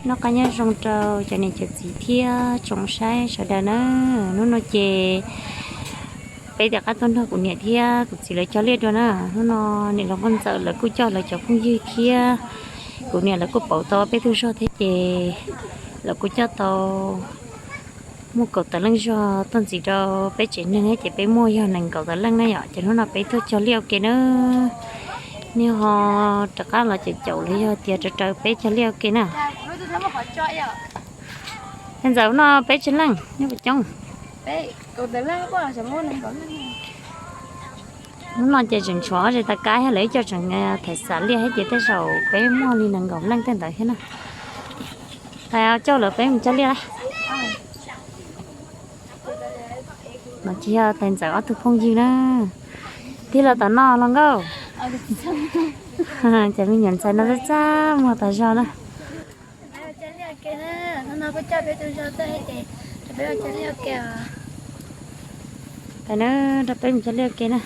Noj qab nyob zoo rau cov niam cov txiv thiab tsoom saib sawv daws na. Hnub no ces peb rov qab tuaj nrog kuv niam thiab kuv txiv lawv cog liaj dua na. Hnub no niam laus Nkauj Ntxawm lawv kuj coj lawv cov phooj ywg thiab kuv niam lawv kuj pauv tau peb tug zog thiab ces lawv kuj coj tau muaj kaum tawm leej zog tuaj ntxiv rau peb tsev neeg thiab ces peb muaj yog nees nkaum tawm leej na yom. Ces hnub no peb tuaj cog liaj ua ke na. Nej ho rov qab los caum caum los yog tias raws raws peb cog liaj ua ke na. Ntxawm, hnub no peb tsawg leej nyob puas coob? Hnub no ces tseem tshuav ob ze tas kab thiab lawv ib co tseem thaiv xav liaj thiab ces tej zaum peb muaj li nees nkaum leej tej ntawd thiab na. Hais coj lawv peb mus cog liaj. No ces yog tais ntxawm ob tug phooj ywg na. Tig los tom no los nkauj. Cov me nyuam ntxhais no txaj txaj muag tas zog na. Tais na, rau peb mus cog liaj ua ke na.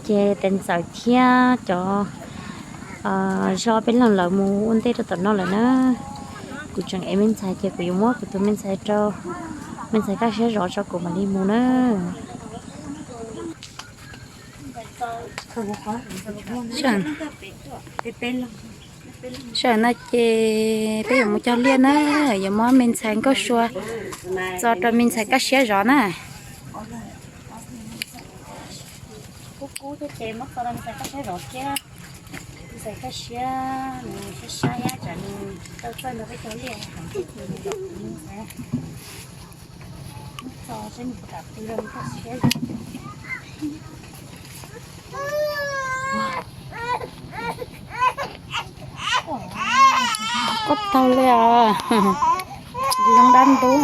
Ces tais ntxawm thiab cov zog peb leeg lawv mus ua ntej rau tom no lawm na. Kuv tseem ev me ntxhais ces kuv yuav muab kuv tus me ntxhais rau, me ntxhais kaj siab zov tso kuv mam li mus na. Sawm no ces peb yuav mus cog liaj na, yuav muab me ntxhais nkauj sua tso rau me ntxhais kaj siab zov na. Kub kub thiab ces muab tso rau me ntxhais kaj siab zov thiab. Me ntxhais kaj siab, nws siab siab thiab tsam nws tsis tau txawj nrog peb cog liaj. Kub tag li os, zoo dab ntub.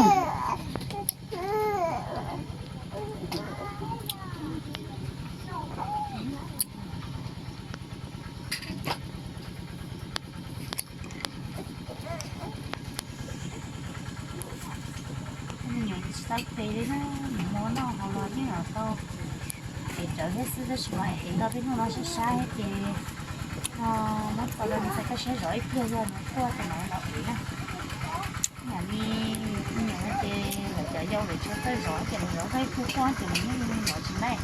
Tsis tau pem li na, nws muab noj hauv los yeej tau pem rawv thiab xwb, tab sis mas pem no peb hnub no sab sab thiab ces muab tso rau me ntxhais kaj siab zov ib pliag, yog nws quaj ces mam los pem na. Yam li me nyuam no ces lawv cov yau lawv tsis txawj zov ces lawv zov tau ib pliag quaj ces lawv yeej zov tsis laib.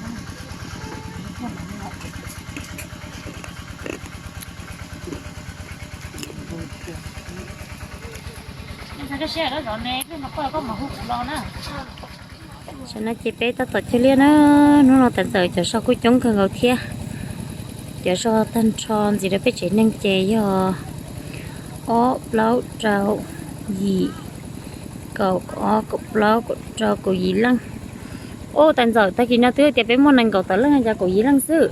Tam no ces peb tab tom cog liaj na, hnub no tais ntxawm cov zog kuj coob kawg nkaus thiab. Cov zog tag nrho ntxiv rau peb tsev neeg ces yog ob plaub rau yim kaum ob kaum plaub kaum rau kaum yim leej. Ub, tais ntxawm, tag kis no twb tias peb muaj nees nkaum tawm leej cas kaum yim leej xwb.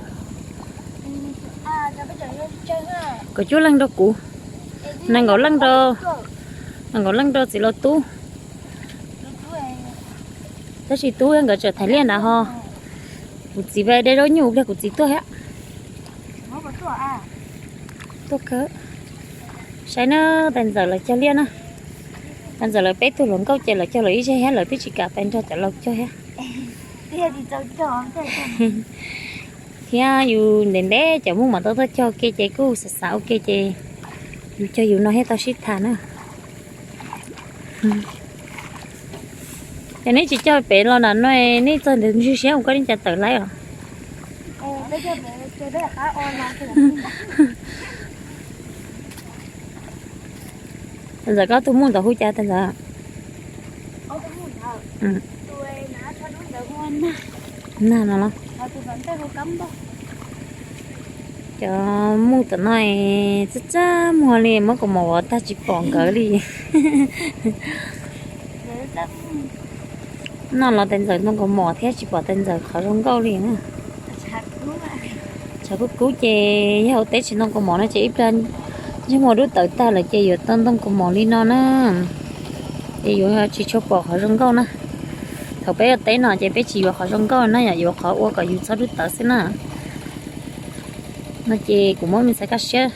Kaum cuaj leej rau kuv, nees nkaum leej rau, nees nkaum leej rau txiv laus tub. Tab sis tub nkawd tseem thaiv liaj ntawd ho. Kuv txiv de zaub nyuj pliag kuv txiv tuaj thiab. Tuaj kawg. Saib na, tais ntxawm lawv cog liaj na. Tais ntxawm lawv peb tug hluas nkauj ces lawv cog lawv ib zej thiab, lawv twb tsis kam pais nrog cov laus cog thiab. Thiab yus ntev ntev cov Hmoob mam tau tuaj cog ua ke ces kuj xav xav ua ke ces yus cog yus no thiaj tau sib tham na. Ces neb tsis cog pem los nram no, neb txog ntawd ntsuj siab ua koj li cas tawm laib os. Tais ntxawm, koj tus muj ntawd hu cas tais ntxawm? Nag no los? Cov muj tom no txaj txaj muag li, muab kaus mom vov tag tsis pom nkawd li. Noj los tais ntxawm ntoo kaus mom thiab tsis pom tais ntxawm qhov zoo nkauj li na. Tshav kub kub ces yog ua teb tsis ntoo kaus mom no ces ib pliag ntsej muag dub tawv tag lawm ces yuav tau ntoo kaus mom li no na. Ces yuav tsis tshua pom qhov zoo nkauj na. Thaum peb ua teb no ces peb tsis yuav qhov zoo nkauj na, yog yuav qhov ua kom yus txhob dub tawv xwb na. No ces kuv muab me ntxhais kaj siab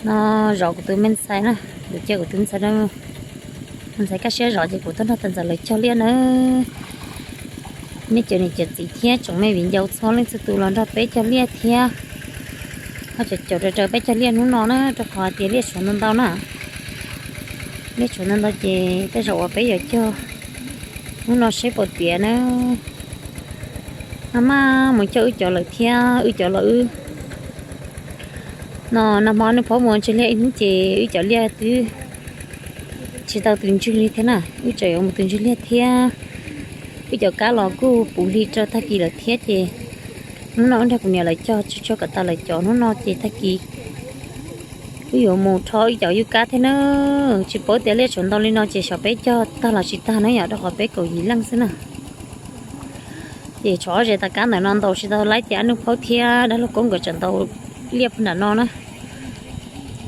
no zov kuv tus me ntxhais na, kuv cia kuv tus me ntxhais, me ntxhais kaj siab zov ces kuv tuaj nrog tais ntxawm lawv cog liaj na. Nej cov niam cov txiv thiab tsoom me viv ncaus txhua leej txhua tus los nrog peb cog liaj thiab. Caum caum raws raws peb cog liaj hnub no na, rau qhov tias liaj tshuav ntau ntau na. Liaj tshuav ntau ntau ces tej zaum uas peb yuav cog hnub no seb puas tiav na. Nag hmo mus cog wb cov lawm thiab, wb cov los wb no, nag hmo Nuj Phaub mus ntseeg liaj ib hnub ces wb cov liaj twb tsis tau tus ntswg li thiab na, wb tseem yuav mus tus ntswg liaj thiab. Wb cov kab los kuj puv hli rau tag kis lawm thiab ces hnub no wb nrog kuv niam lawv cog tsis tshua kom tas lawv cov hnub no ces tag kis wb yuav mus rho wb cov yub kab thiab na. Tsis paub tias liaj tshuav ntau li no ces xyov peb cog tag los tsis tag na yom, rau qhov peb kaum yim leej xwb na. Ces tshuav ob zes tas kab ntawm no ntaus tsis tau laib ces Nuj Phaub thiab dab laug Koob nkawd tseem ntaus liaj puag nram no na.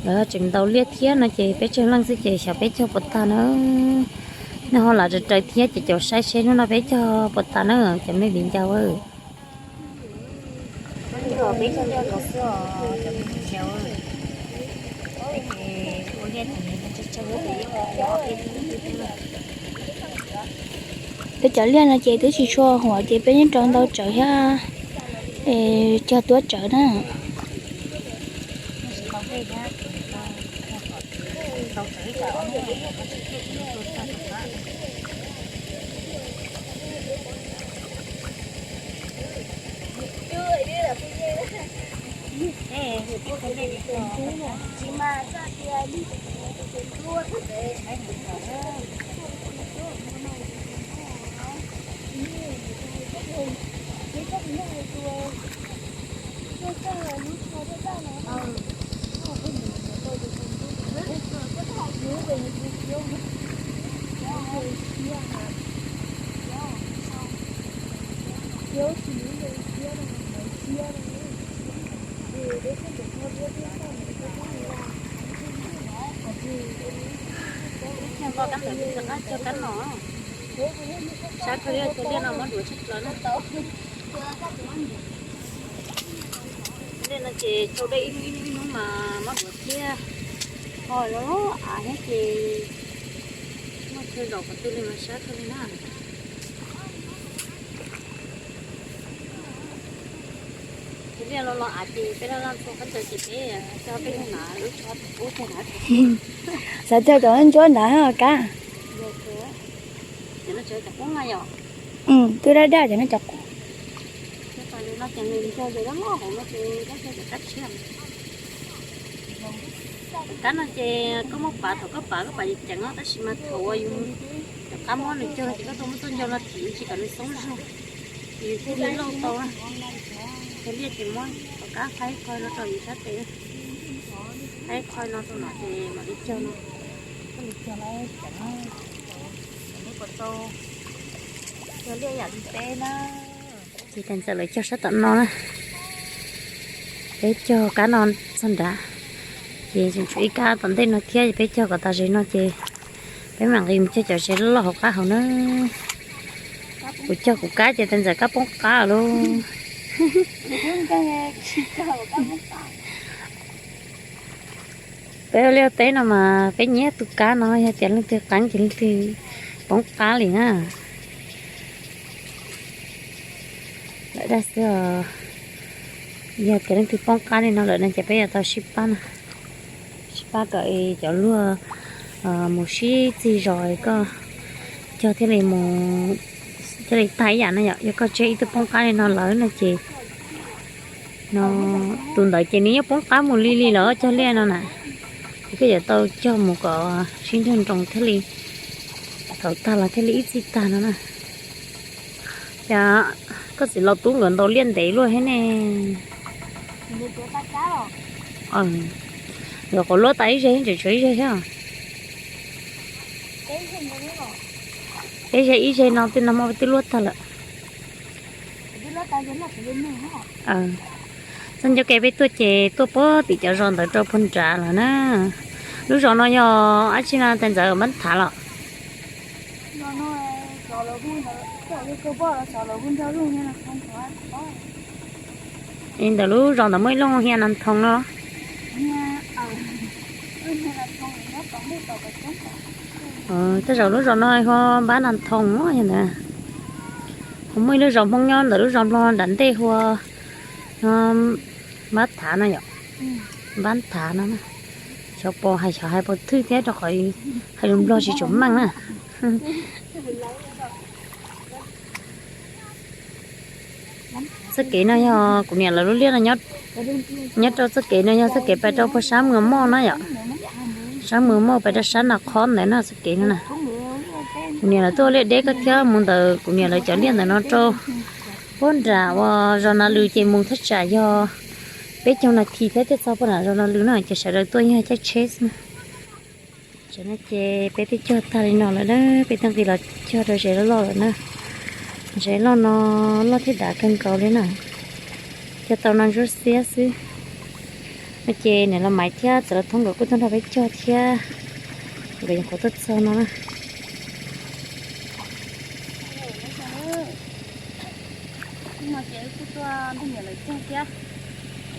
Lawv tseem ntaus liaj thiab no ces peb tsawg leej xwb ces xyov peb cog puas tag na. Nej ho lam raws raws thiab ces caum saib seb hnub no peb cog puas tag na cov me viv ncaus. Peb cov liaj no ces twb tsis tshua huam ces peb yeej rau ntau tsawv thiab, cog tuab tsawv na. Cog kab ntawd, cog kab no, sab kawg li, cog liaj no muab duav tshaj plaws na. Liaj no ces cog dej ib hnub ib hnub mas muab duav thiab, ho loj loj av thiab ces muaj chaw zaum qhov twg li mas sab kawg li na. Cog liaj los los av ces peb laj laj txua qab ntawd ces peb cog peb lub nav lub tsho ub cog nav. Xav cog cov ntsuab nrad kab. Twb daj daj cov no cov qub. Kab no ces koj muab pav thaum koj pav koj pav ceev ceev, tab sis mas thaum uas yus cov qab muab nws cog ces koj tuaj muab txoj ncau no thim tsis kom nws xoob zog, ces yus thiaj li lauj tau. Cog liaj ces muab cov qab faib qhov no rau yus sab tes, faib qhov no rau no ces mam li cog no. Koj li cog no ceev, nej puas tau cog liaj yam li peb na. Ces tas ntxawm lawv cog sab tom no na, peb cog kab no txog nrad, ces tseem tshuav ib kab tom ntej no thiab, peb cog kom tas zem no ces peb mam nqis mus cog cov zem loj loj hauv qab hauv na. Kuv cog kuv kab ces tas ntxawm kab poob qab lauj. Peb ua liaj teb no mas peb nyiam tus kab no, yog tias leej twg qeeb ces leej twg poob qab li na. Lawm daj xwb os. Yog tias leej twg poob qab li no lawm no ces peb yuav tau sib pab na, sib pab kom cov luag mus sib txig zos, koj cog thiaj li mus, thiaj li tag ib yam no yom. Yog koj tseg ib tug poob qab li no lawm no ces no, tus ntawd ces nws yeej poob qab mus li li lawm, cog liaj no na. Ces koj yuav tau cog mus kom sib nrog nroos thiaj li, thaum tag los thiaj li ib txhij tag no na. Cas koj txiv laus tub nkawd ntaus liaj ntev luaj thiab ne. Nkawd qhuav luaj tas ib zeg, tseem tshuav ib zeg thiab. Peb zeg ib zeg no twb nag hmo twb luaj tag lawm. Txoj ncauj ke peb tuaj ces tuaj puag tim cov zos ntawd rau puag nrad lawm na. Lub zos no yog dab tsi no tas ntxawm Mab Thav los? Ntawm lub zos ntawd muaj ib lub Hia Nas Thoo no. Tej zaum lub zos no hu Npab Nas Thoo yog ntawd. Ho muaj ib lub zos Hmoob nyob ntawm lub zos Nplog nram ntej hu Mab Thav no yom. Npab thav no na. Xyov puas hais, xyov hais puas thwj thiab rau qhov hais lus Nplog tsis tshua meej na. Txoj kev no yog kuv niam lawv lub liaj no. Nyob rau txoj kev no yog txoj kev pais rau puag sab Mws Moj na yom. Sab Mws Moj pais rau sab Nas Khob ntawd no txoj kev no na. Kuv niam lawv tuaj ua liaj deb kawg thiab, mus ntawm kuv niam lawv cov liaj ntawm no rau puag nram uas zos Nas Lws ces mus thaj tsam yog peb caug nas this thiab thiaj txog puag nram zos Nas Lws na, ces sawv daws tuaj yog caij tsheb xwb na. Tam no ces peb twb cog tag li no lawm na, peb twb nqis los cog rau zes loj loj lawm na. Zes loj no loj thiab dav kawg nkaus li na. Cog tau no ntsuab xiab xwb. No ces niam laus Maiv thiab txawm los thoob nkawd kuj tuaj nrog peb cog thiab, nkawd yeej qhuav tuaj txog no na. Ces wb kuj tuaj nrog niam lawv cog thiab,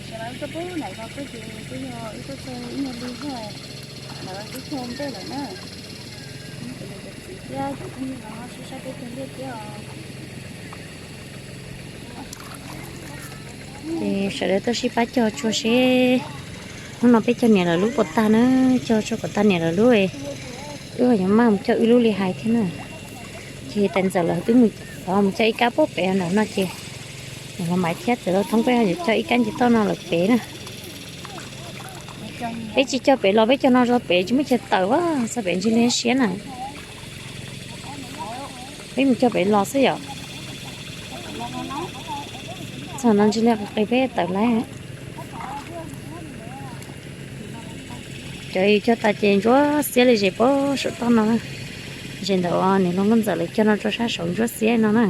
sawv daws tuaj pub nram no tuaj ces twb yog wb tuaj txog ib nyuag li thiab, lawv twb cog ntej lawm na. Ces niam cov txiv thiab cov phooj ywg no sib saib peb cog liaj thiab os. Ces sawv daws tuaj sib pab cog tsua seb hnub no peb cog niam lawv lub puas tag na, cog tsua kom tag niam lawv lub, wb yuav maj mus cog wb lub li hais thiab na. Ces tais ntxawm lawv twb mus, mus cog ib kab puag pem nram no ces niam laus Maiv thiab txawm los thoob peb yuav cog ib kab ncig toj no lawm pem na. Peb tsis cog pem los peb cog no zog pem tsis muaj chaw tawm a, txog pem ntsis li siab na. Peb mus cog pem los xwb yom. Txog no ntsis li qis peb tawm lawm. Cov yus cog tas ces ntsuab xiab li zes puag saum toj no na. Zes ntawm niam laus Nkauj Ntxawm lawv cog no rau sab saud ntsuab xiab no na.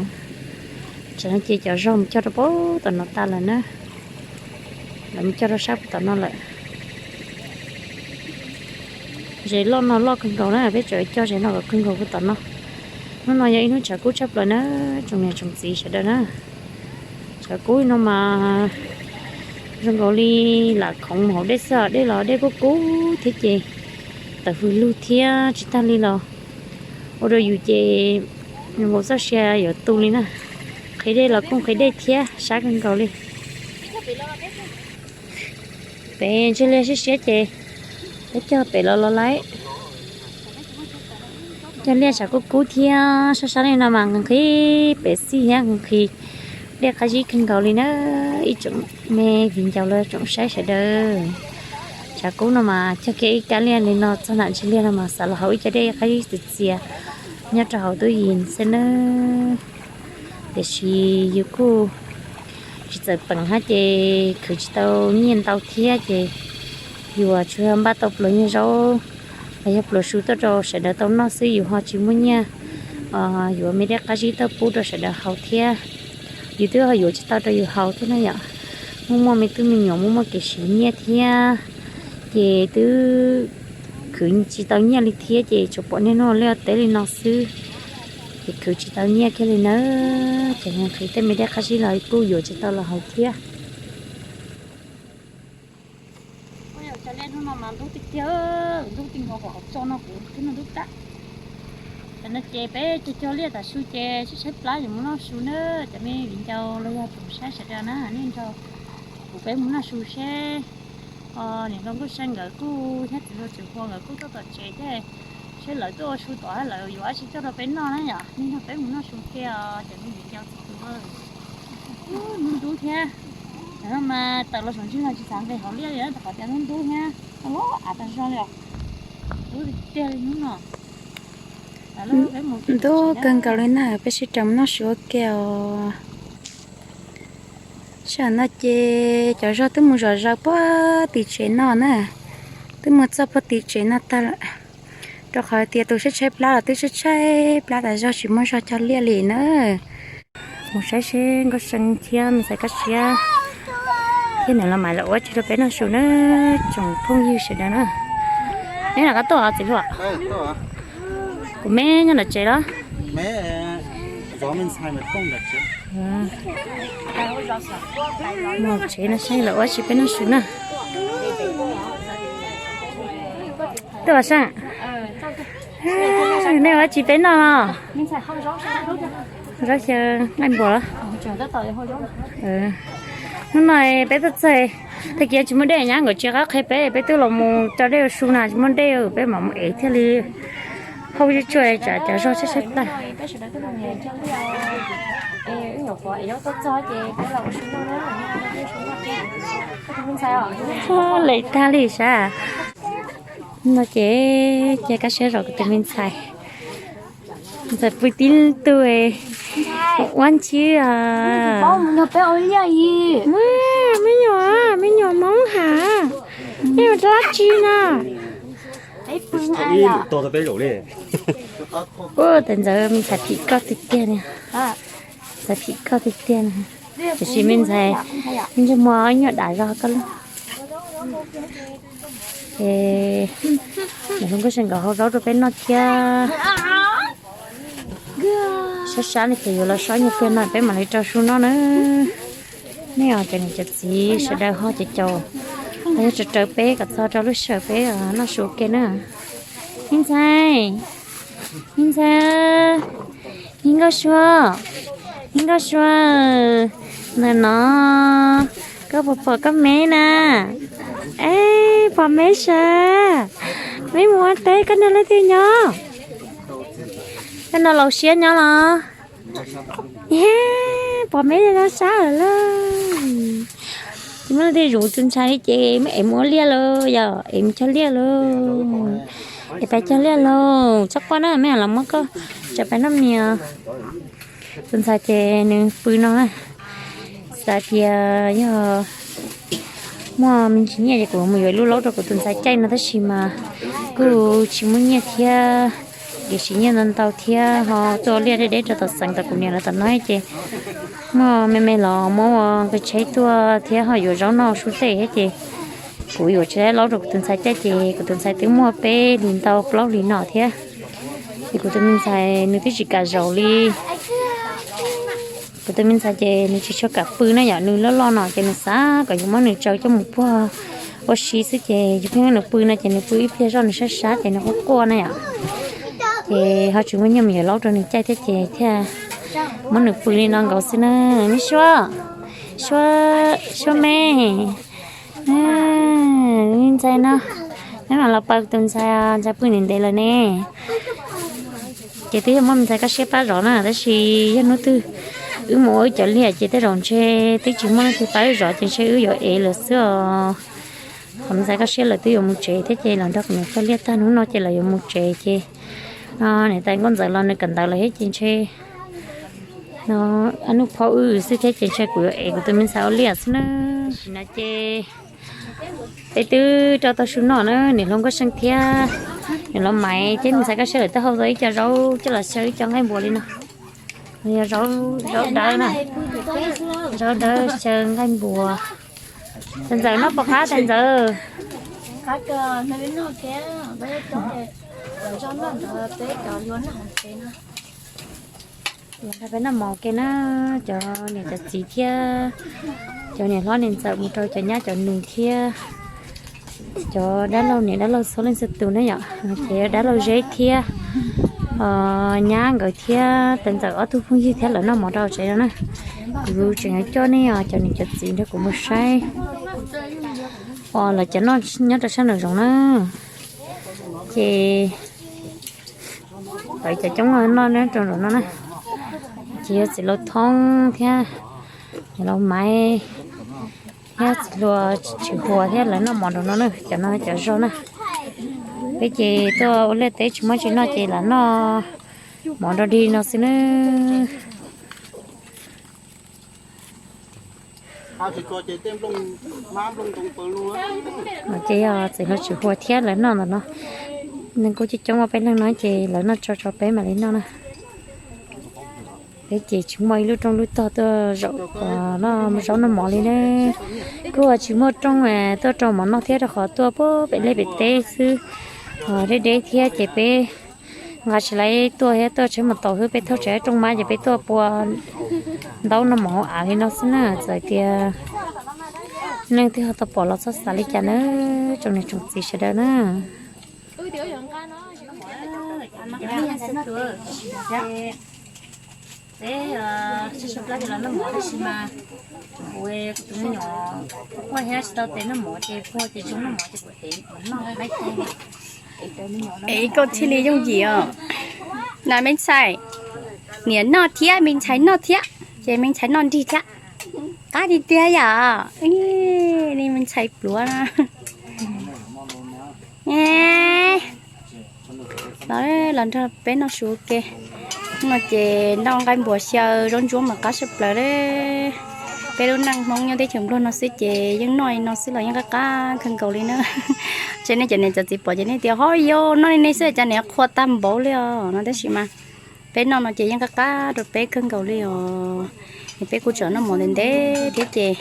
Tam no ces cov zog mus cog rau puag tom no tas lawm na. Lawv mus cog rau sab puag tom no lawm. Zes loj no loj kawg nkaus na, peb tseem cog zes no kom kawg nkaus puag tom no. Hnub no yog ib hnub tshav kub tshaj plaws na, tsoom niam tsoom txiv sawv daws na. Tshav kub no mas zoo nkaus li lam khoov mus hauv dej xwb, dej los dej kub kub thiab ces tawm hws lug thiab tsis tag li los ua rau yus ces zoo nkaus txoj sia yuav tu li na. Nqhis dej los kuj nqhis dej thiab sab kawg nkaus li. Pem ntsis li siab siab ces peb cog pem los los lawm. Cog liaj tshav kub kub thiab sab sab li no mas nqhis pem xij thiab nqhis dej qab zib kawg nkaus li na. Ib tsoom me viv ncaus los tsoom saib sawv daws, tshav kub no mas cog kiag ib kab liaj li no txog nram ntsis liaj no mas xav los haus ib co dej qab zib txias txias nyob rau hauv tub yim xwb nawb. Tiam sis yus kuj tsis txawm peem hab ces khwv tsis tau nyiaj ntau thiab ces yus tsuas yog npaj tau pluas nyiaj zaub los yog pluas su tuaj rau sawv daws tau noj xwb, yus ho tsis muaj nyiaj yuav me dej qab zib tuaj pub rau sawv daws haus thiab. Yus twb ho yuav tsis tau rau yus haus thiab na yom. Muaj muaj me tub me nyuam muaj muaj kev siv nyiaj thiab ces twb khwv tsis tau nyiaj li thiab ces tsuas pom niaj hnub liaj teb li no xwb. Ces khwv tsis tau nyiaj kiag li nawb, ces nqhis tej me dej qab zib los kuj yuav tsis tau los haus thiab. Cov liaj hnub no mas ntub tiag tiag, ntub ti nkaus kom qhov txos no kuv twb noj ntub tag. Tam no ces peb cog cog liaj tas su ces sib tshaib plab yuav mus noj su na. Cov me viv ncaus los yog tsoom saib sawv daws na, nej nrog kuv peb mus noj su seb. Niam hluas Nkauj See nkawd kuj thiab txiv hluas Txiv Hua nkawd kuj tuaj tom tsev thiab, seb lawv tuaj ua su tom lawv yuav dab tsi coj rau peb noj na yom. Nej nrog peb mus noj su kiag os cov me viv ncaus txhua tus. Hnub ntub thiab, mas tawm los saum ntsig no tsis xav nqis hauv liaj li rau qhov tias hnub ntub thiab, los av tag zog li os. Ntub tiag tiag li hnub no. Ntub kawg nkaus li na, peb sib raws mus noj su ua ke os. Sij hawm no ces cov zog twb mus zom zaws puag tim tsev no na, twb mus txog puag tim tsev no tag lawm. Rau qhov tias tus tshaib tshaib plab los twb tshaib tshaib plab tas zog tsis muaj zog cog liaj li na. Mus saib seb Nkauj See thiab me ntxhais Kab Siab thiab niam los Maiv lawv ua tsi rau peb noj su na, tsoom phooj ywg sawv daws na. Neb lam kab tuaj txiv hluas? Kuv me nyob ntawm tsev los? Mus tsev no saib lawv ua tsi peb noj su na. Tuaj Seej, nej ua tsi peb noj? Zaub xyaw nqaij npua los? Hnub no peb tuaj txog Tag kis tsis muaj dej nyab nkawd tsis qab qhia peb, peb twb los mus tso dej ua su na, tsis muaj dej peb mam mus ev thiaj li hauj tsuag tsam cov zog tshaib tshaib plawg. Lawm tag li sav. No ces cia kab siab zov kuv tus me ntxhais. Ntxawm pw tib tug ua ntsib. Me nyuam, me nyuam Hmoob has, nej ua dab tsi no? Ua tes ntxawm me ntxhais phim koj tiag tiag, ntxhais phim koj tiag tiag. Tiam sis me ntxhais, me ntsis muag ib nyuag dam zog koj lub. Es nws hlub koj se nkawd hau zaub rau peb noj thiab. Sab sab li ces yuav los sob nyuag pliag no peb mam li rau su noj na. Nej os cov niam cov txiv sawv daws ho cov caum, yog raws raws peb kom txog rau lub sij hawm peb noj su ke na. Me ntxhais, me ntxhais, me nkauj sua, me nkauj sua, ntawm no koj puas pom koj me na? Es pom me sav, me mus ua teb, koj nrog leej twg nyob? Koj nrog laus siab nyob los? Pom me no sab lawm lauj. Tsis muaj leej twg zov tus ntxhais li ces muab ev mus ua liaj lauj, yog ev mus cog liaj lauj. Ev pais cog liaj lauj, txhob quaj na, me los muab koj tso pais noj mias. Tus ntxhais ces nws pw no na. Xav tias yog muaj me ntsis nyiaj ces kuv mus yuav ib lub laub rau kuv tus ntxhais caij no tab sis mas kuj tsis muaj nyiaj thiab, kev siv nyiaj ntau ntau thiab ho tuaj liaj deb deb rau tom xeev tom kuv niam lawv tom no ces muaj me me los muab ua nqi tsheb tuaj thiab ho yuav zaub noj su tej thiab ces kuv yuav tsis laib laub rau kuv tus ntxhais caij ces kuv tus ntxhais twb muaj peb hlis ntau plaub hlis no thiab. Ces kuv tus me ntxhais nws twb tsis kam zaum li. Kuv tus me ntxhais ces nws tsis tshua kam pw na yom, nws loj loj no ces nws xav kom yus muab nws tsaws coj mus puag ua si xwb ces yus pheej muab nws pw no ces nws pw ib pliag zoj nws sab sab ces nws quaj quaj na yom. Ces ho tsis muaj nyiaj mus yuav laub rau nws caij thiab ces thiaj muab nws pw li no nkaus xwb na. Me suab, suab, suab me, me ntxhais no, neb mam los pab tus ntxhais, ntxhais pw ntev ntev lawm ne. Ces twb yog muaj me ntxhais koj siab pab zov na tab sis yog hnub twg wb mus ua wb cov liaj ces tej zaum ntshe twb tsis muaj leej twg pab wb zov ces ntshe wb yuav ev lawm xwb os. Qhov me ntxhais koj siab lawm twb yuav mus tsev thiab ces los nrog kuv niam cog liaj tag hnub no ces lawv yuav mus tsev ces no niam tais nkauj ntxawm los nws kawm ntawv lawm thiab ces ntshe no ib hnub phob wb xwb thiab ces ntshe kuv yuav ev kuv tus me ntxhais ua liaj xwb na. Tam sim no ces peb twb rau tau su noj na, niam hluas Nkauj Seej thiab niam hluas Maiv thiab me ntxhais koj siab lawm twb hau tau ib co zaub coj los xyaw ib co nqaij npuas li no. Yog zaub dawb na, zaub dawb xyaw nqaij npuas. Tais ntxawm noj puas qab tais ntxawm? Los nrog peb noj mov ke na, cov niam cov txiv thiab cov niam hlob niam ntxawm mus rau cov nyab cov nus thiab cov dab laug niam dab laug txhua leej txhua tus na yom, ces dab laug Zeb thiab nyab nkawd thiab tais ntxawm ob tug phooj ywg thiab lawv noj mov rau tsev no na. Kuv tseem yuav coj nej os cov niam cov txiv nrog kuv mus saib os lawv cov noj nyob rau sab nraum zoov na. Ces lawv cov coob noj nyob rau nraum no na. Ces yog txiv laus Thoob thiab niam laus Maiv thiab txiv hluas Tswv Huas thiab lawv noj mov nraum no na, cov no cov zog na. Peb ces tuaj ua liaj teb tsis muaj tsi noj ces lam noj mov rau dig no xwb na. Ces yog txiv hluas Tswv Huas thiab lawv noj ntawm no, neeg kuj coob coob ua peb leeg no ces lawv noj tso tso peb mam li noj na. Peb ces tsis muaj ib lub rooj lub tog tuaj zaum noj zaub noj mov li na. Kuj tsis muaj rooj tuaj rau mov noj thiab rau qhov tuaj puag pem liaj pem teb xwb, deb deb thiab ces peb nqa tsis laib tuaj thiab, tuaj tsheb mus tau xwb, peb thauj tsheb rooj mab ces peb tuaj pua ntaub noj mov hauv av li no xwb na. Txawm tias leej twg ho tau pom los txhob xav li cas na, tsoom niam tsoom txiv sawv daws na. Peb sab sab plab ces los noj mov tab sis mas kuv, kuv tus me nyuam quaj thiab tsis tau tes noj mov ces puag ces zoo noj mov ces kuv ev noj laib tag. Es koj thiaj li yooj yim os. Na me ntxhais, niam noj thiab me ntxhais noj thiab, ces me ntxhais noj nrig thiab. Qab tiag tiag yom. Li me ntxhais pluav no. Los, los nrog peb noj su ke. No ces noj nqaij npua xyaw zaub ntsuab mas qab tshaj plaws li. Peb lub neej Hmoob nyob teb chaws Nplog no xwb ces yeej noj li no xwb los yeej qab qab kawg nkaus li na. Ces nej cov niam cov txiv pom ces nej tias ho yog noj li no xwb cas niam qhuav tag npaum li os no tab sis mas peb noj no ces yeej qab qab rau peb kawg nkaus li os. Es peb kuj tseem noj mov ntev ntev thiab ces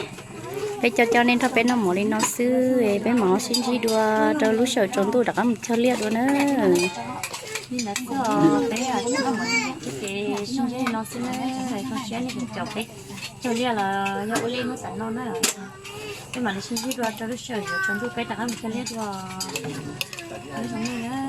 peb coj coj nej nrog peb noj mov li no xwb, peb mam sib ntsib dua rau lub sij hawm tsaus ntuj rov qab mus cog liaj dua na. Li ntawd xwb os, peb sib ntsib li no xwb na, zoo siab nej caum peb cog liaj los yog ua liaj hnub tam no na. Peb mam li sib ntsib dua rau lub sij hawm yuav tsaus ntuj peb rov qab mus cog liaj dua. Nyob zoo nej na.